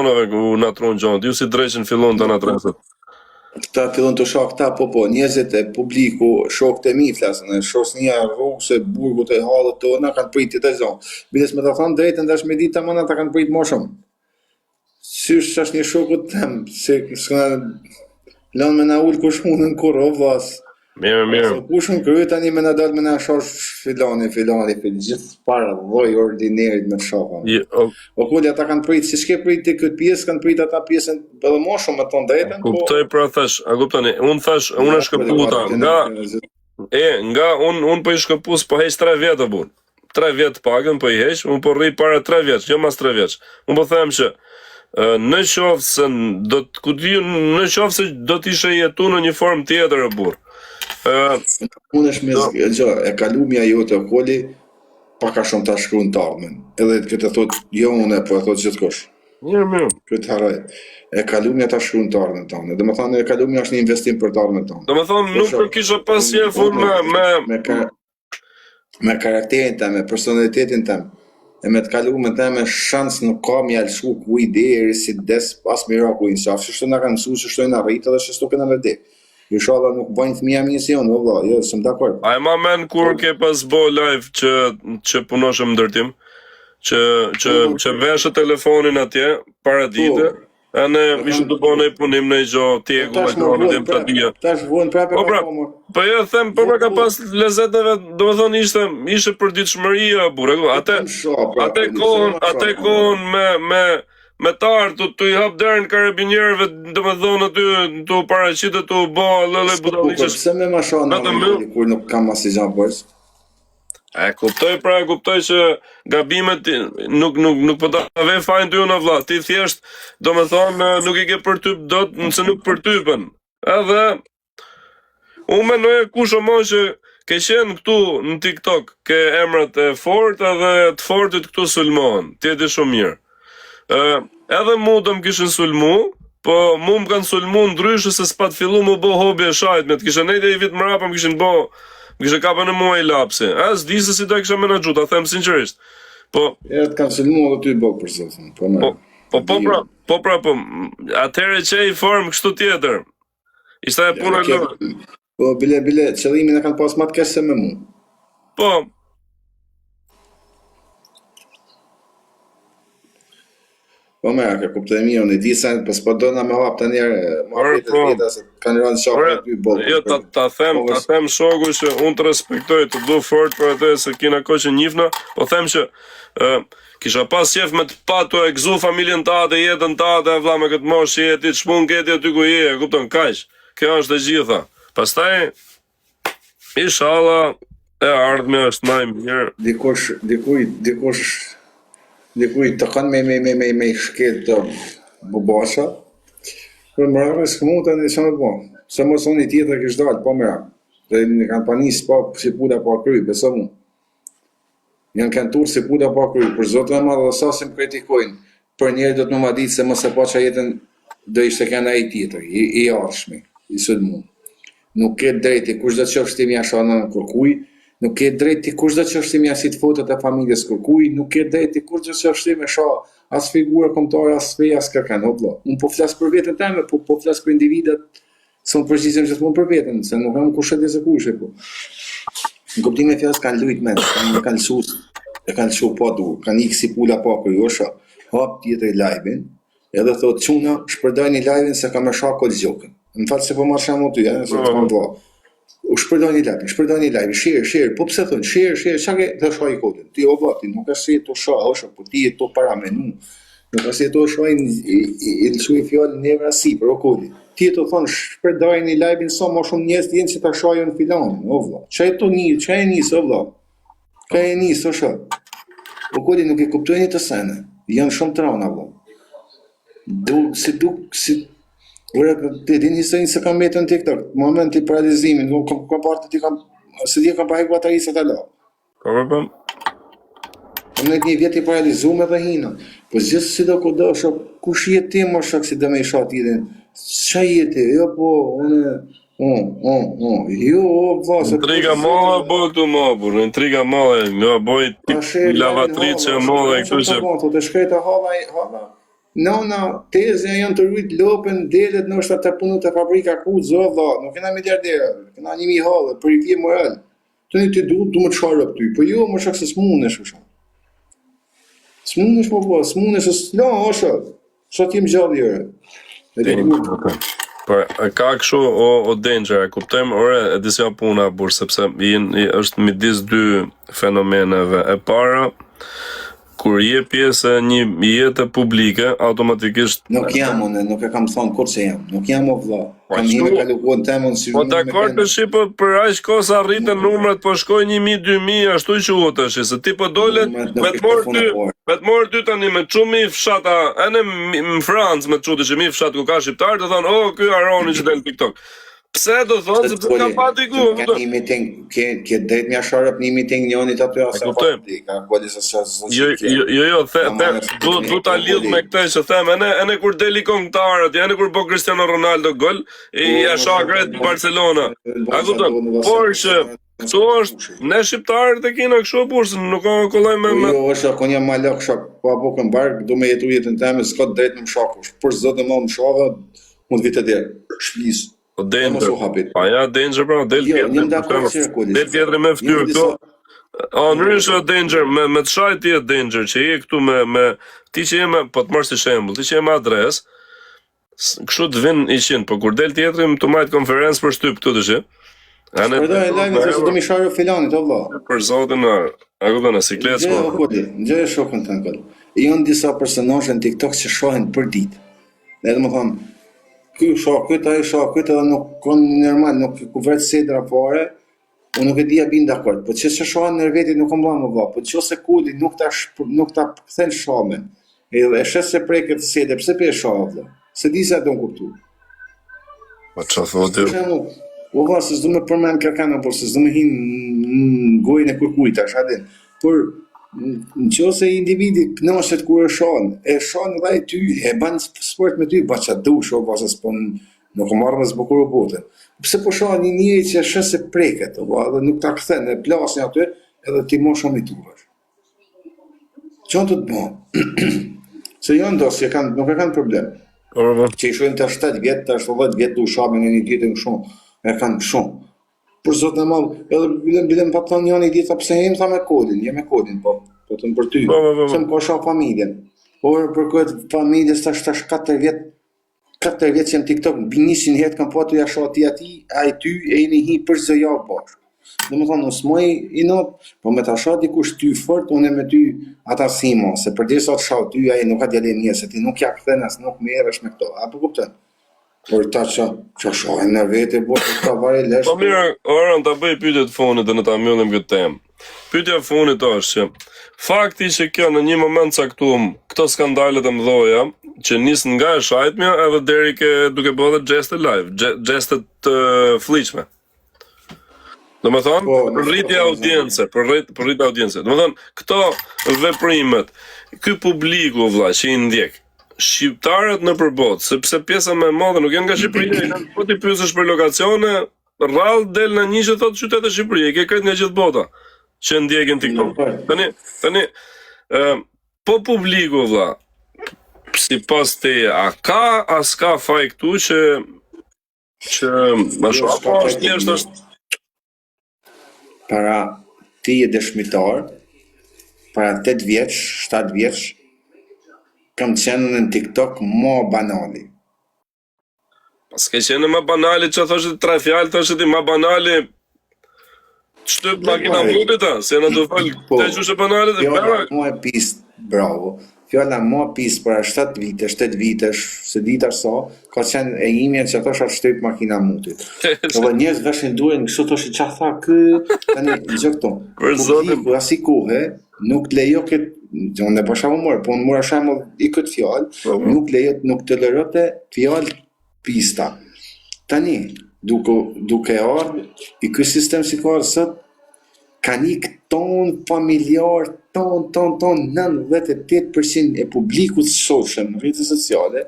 gjonave u natrun gjonat, ju si dreqin fillon të natrojnë. Këta fillon të shoh këta, po po, njerëzit e publiku, shokët e mi flasin, e shoqënia rrugës e burgut e hallet tona kanë prit të zonë. Biles me ta thënë drejtën tash me ditë tamam ata kanë prit më shumë. Sysh është një shokut tem, se s'ka lënë me na ul kush hunën kurrë, o vllas. Mirë, mirë. Se kush në krye tani me na dal me na shosh filani, filani, fil, gjithë para lloj ordinerit me shohën. Je, o, O kuli, ata kanë prit, si s'ke prit ti këtë pjesë, kanë prit ata pjesën edhe më shumë me thonë drejtën, po kuptoj pra thash, a kuptoni? Unë thash, unë e shkëputa nga e nga unë un po i shkëpus po heq 3 vjet o burr. 3 vjet pagën po i heq, unë po rri para 3 vjet, jo mas 3 vjetësh. Unë po them që në qoftë se do të ku di në qoftë se do të ishe jetu në një formë tjetër o burr. Ë Unë është me do, gjë, e kalumja jote o koli, pak a shumë ta shkruan të ardhmen. Edhe këtë e thot, jo unë, po e thot gjithkush. mirë, mirë. Këtë harroj. E kalumja ta shkruan të ardhmen tënde. Domethënë e kalumja është një investim për të ardhmen tënde. Domethënë Po nuk po kisha pas qejf unë me me me ka me karakterin tem, me personalitetin tem, e me të kalumen teme shans nuk ka me ja lëshu kuj deri si des pas miraku i qafë, qështu na kanë mësu, qështu jena rrit edhe qështu kena me vdek. Inshallah nuk bëjnë fëmija mi si unë, o vlla, jo, s'jam dakord. A e ma men kur ke pas bo live që që punoshe në ndërtim, që që Po, që veshë telefonin atje para dite, po, e ne ishim të bo një punim në gjo, po tjegull, tash e më gjo, në vuan dem të prap, dija. tash vuan prap e Po ka pra, po më. po jo them, po pra ka Po, pas lezet e vet, domethënë ishte ishte përditshmëria burrë, e kupton? po atë të më shoh pra, atë Koli, pse kohën, më shoh, atë po. kohën me me me tarë tu tu i hap derën karabinierëve, domethënë aty tu paraqitë tu u bë lloj-lloj S'ka bukur, budalliqesh pse me ma shoh vetëm namin mbyll. Koli kur nuk kam asnjë gjë borxh? E kuptoj pra, e kuptoj që gabimet nuk nuk nuk po ta vë fajin ty unë vlla. Ti thjesht, domethënë, nuk i ke përtyp dot nëse nuk përtypen. Edhe unë mendoj kush o më që ke qenë këtu në TikTok, ke emrat e fortë edhe të fortit këtu sulmohen. Ti e di shumë mirë. Ë, edhe mu do më kishin sulmu, po mu më kanë sulmu ndryshe se s'pat fillu mu bo hobi e shajt, me të kisha nejtë një vit mrapa më kishin bo, më kishe kapë në mua i lapsi. E, s'di se si do e kisha menaxhu, ta them sinqerisht. Po, E të kanë sulmu edhe ty bok për zotin, po po, më. po, po Di pra, po pra, po, atëherë qe i formë kështu tjetër. Ishte e Ja, puna ke, lojë. po bile bile qëllimin e kanë pas më të keq se me mu. Po, Po më ke kuptoj mirë, unë e di se po s'po dona me hap tani ore muhabetet po, veta se kanë rënë qafë ore, me ty boll jo për ta ta them, po ta them shoku që unë të respektoj, të du fort për atë se kina kohë që njifna, po them që ë kisha pas qef me të pa tu e gëzu familjen tate, jetën tate, e vlla me këtë moshë që je ti, ç'pun ke ti aty ku je, e kupton, kaq. Kjo është e gjitha. Pastaj inshallah e ardhmja është më e mirë. Dikush, dikuj, dikush, dikuj të kanë me me me me me shkel të bubasha. Për më rrë s'kmu tani ç'a me bo. Se mos unë i tjetër kish dalë, po më rrë. Dhe në kanë panis pa si pula pa kry, beso mu. Janë kanë turr si pula pa kry, për zotin e madh dhe sa si më kritikojnë, për njeri do të më ma ditë se mos e paça jetën do ishte kanë ai tjetër, i, i ardhshmi, i sulmu. Nuk ke drejt ti kushdo qofsh ti me ja sha nënën kërkuj, nuk ke drejt ti kushdo qofsh ti me ja shit fotot e familjes kërkuj, nuk ke drejt ti kushdo qofsh ti me sha as figura kombëtare, as fe, as kërkan, o vlla. Unë po flas për veten teme, po po flas për individat Se unë përgjigjem gjithmonë për veten, se nuk kam kush e di se kush e po. Në kuptimin e fjalës kanë lujt mend, kanë kanë lëshu, e kanë lëshu pa dur, kanë ikë si pula pa kry, o sha. Hap tjetri live-in, edhe thot çuna, shpërndajni live-in se kam me sha Kol Gjokën. Më fal se po marr shembull ty, eh, se të kam vlla. U shpërndajni live-in, shpërndajni live-in, share, share, po pse thonë share, share, çka ke të shaj Kolin. Ti o vlla, ti nuk është se je tu sha, o sha, po ti je tu paramenu. Nuk është se je tu sha i, i, i, i lëshu fjalën nevra sipër, o Koli. Ti je tu thonë shpërndajni live-in sa më shumë njerëz të jenë që ta shajën filanin, o vlla. Çka je tu një, çka e nis, o vlla? Ka e nis, o sha. O Koli nuk e kuptojnë të sene. Janë shumë të rana, vlla. Du, si duk, si Ore, ti din historinë se kam mbetur në TikTok, momenti i paralizimit, nuk kam, kam parë të ti kam, se di kam pa hek batarisë atë la. Po po po. Kam nejt një vjet i paralizuar edhe hina. Po gjithë si do ku do, shok, kush je ti më shok si do me i sha tjetrin? Qa je ti? Jo po, unë, unë, unë, unë. Jo, o vlla, se Intriga madhe bo këtu më burr, intriga madhe, nga boj Ta tip share live-in lavatriçe halla, madhe shok, këtu çka që po, thotë shkreta halla, halla. Nona, tezja janë tu rujt lopën, delet, ndoshta tu punu te fabrika ku, zo vlla, nuk jena miliarderë, kena një mijë halle, për i vje moral. Tani ti du, du me të sharë ty, po jo, më shok se s'munesh, më shok. S'munesh, më vlla, s'munesh, se s'la, osha, sa t'jem gjallë jere. E di ku. Po, e ka kështu o, o danger, e kuptojmë, ore, e di si a puna burr, sepse jen, është midis dy fenomeneve. E para, Kur je pjesë e një jete publike, automatikisht Nuk jam unë, nuk e kam thonë kurrë se jam. Nuk jam o vlla. Po Kam hi me kalu kohën teme unë si Po dakord tash po për aq kohë sa rriten numrat po shkojnë 1000 2000 ashtu quhet tash se ti po dole me të marr ty me të marr ty tani me çu mi fshata ene në Francë me çu ti mi fshat ku ka shqiptar do thonë oh ky Aroni që del TikTok Pse do thonë sepse ka pa diku, e kupton? Një miting, ke ke drejt me sharë një miting njonit aty ose po ti, ka koli se sa sa. Jo jo jo, jo the the du du ta lidh me këtë që them, ene ene kur deli këngëtarët, ene kur bë Cristiano Ronaldo gol, i po, ja sha krejt Barcelona. A kupton? Por që këtu është ne shqiptarët e kena kështu burr, nuk ka kollaj me me. Jo, është apo një malok shok, po apo kën bark, do me jetu jetën teme, s'ka drejt me më sha kush. Për zotin më më shava, Mund të vitë të shtëpisë. Po danger. Pa ja danger pra del jo, tjetri. Jo, del tjetri me fytyrë këtu. A ndryshe danger me me të shaj ti danger që je këtu me me ti që je me po të marr si shembull, ti që je me adresë, kështu të vin 100, po kur del tjetri me të majt konferencë për shtyp këtu tash. A ne do e lajmë se do më sharë filanit o vlla. Për zotin na, a kupton në siklet po. Gjë gjë shokun tënd kol. Janë disa personazhe në TikTok që shohin për ditë. Dhe do më thonë, ky sha këtë, ai sha këtë edhe nuk kanë normal, nuk ku vret sedra fare, unë nuk e di a bin dakord, po që se shohen në veti nuk kam vëlla më vlla, po që se kuli nuk ta nuk ta kthen shamen. Edhe e sheh se preket sedra, pse pe sha vlla? Se di se do më kuptu. Po çfarë thotë? Për shembull, o vlla se s'du me përmend kërkan apo se s'du me hi në gojën e kërkujt tash, a din. Por në qoftë se individi kënaqet kur e shan, e shan edhe ai ty, e ban sport me ty, ba ça dush, o vlla se s'po nuk e marr me zbukuru botën. Pse po shan një njeri që e sheh se preket, o vlla, edhe nuk ta kthen, e plasin aty, edhe ti më shumë i tuhesh. Çon të të bën? Se janë do, si e kanë, nuk e kanë problem. Po, po. Që i shohim tash 7 vjet, tash 10 vjet du shamin e një tjetrin shumë, e kanë shumë. Për zotin e madh, edhe bile bile më pat thënë njëri ditë tha pse jem tha me Kolin, jem me Kolin, po, po të për ty. Po, po, po, po. Se më ka sha familjen. Por për këtë familje tash tash 4 vjet 4 vjet që në TikTok mbi 100 herë kam pa tu ja sha ti atij, ai ty e jeni hi për çdo javë bashkë. Do më thonë, unë s'moj inat, po me ta sha dikush ty fort, unë me ty ata si mo, se përderisa të shau ty, ai nuk ka djalë mirë, se ti nuk ja kthen as nuk merresh me këto. A po kupton? Por ta që, që shohin në vete, bo, të ta vari lesh. Po mirë, Oran, ta bëj pyetje të fundit dhe ne ta mbyllim këtë temë. Pyetja e fundit është që fakti që kjo në një moment caktuar, këto skandalet e mëdha që nisën nga e shajtmja edhe deri ke duke bërë edhe gjeste live, gjeste të flliqme. Domethënë, po, për rritje audience, për rrit, për rritje audience. Domethënë, këto veprimet, ky publiku vlla që i ndjek, shqiptarët nëpër botë, sepse pjesa më e madhe nuk janë nga Shqipëria, janë po t'i pyesësh për lokacione, rrallë del në një që thotë qytet e Shqipërisë, e ke krejt nga gjithë bota që ndjekin TikTok. Po. Tani, tani, ë po publiku vlla, sipas teje, a ka a s'ka faj këtu që Që më jo, shumë apo është thjesht është para ti je dëshmitar para 8 vjeç, 7 vjeç kam qenë në TikTok më banali. Po s'ke qenë më banali që thoshe tre fjalë, thoshe ti më banali Shtyp makina mutit a, se në të fal, po, të qushe banale dhe Fjala mua e pis, bravo. Fjala mua pis para 7 vitesh, 8 vitesh, se di tash sa, ka qenë e imja që thosha shtyp makina mutit. Edhe njerëz veshin duhen kështu thoshin ça tha ky, tani gjë këto. Për zotin, Publiku asi kohe nuk lejo këtë unë e bësha humor, po unë mora shembull i këtë fjalë, po, po. nuk lejo, nuk tolerote fjalë pista. Tani, duke, duke ardhë, i ky sistem si ka ardhë sot, kanë ikë ton familjar, ton, ton, ton, 98% e publikut sotshëm në rrjetet sociale,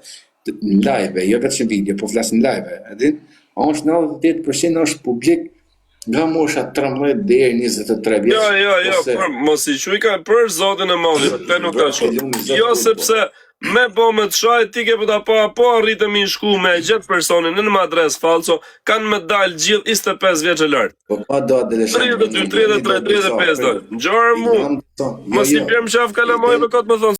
në live, jo vetëm në video, po flas në live, e din? Është 98% është publik nga mosha 13 deri 23 vjeç. Jo, jo, jo, ose... për, mos i quaj ka për zotin e madh, te nuk ta quaj. Jo sepse. Me bo me të shaj, ti ke për ta pa, po arritë me i shku me e gjetë personin në në adresë falso, kanë me dalë gjithë 25 vjeç e lartë. Po pa do adoleshent. 32, 33, 35 do. Ngjarë mu. Jo, Mos i bjerm qaf kalamajve kot më thonë.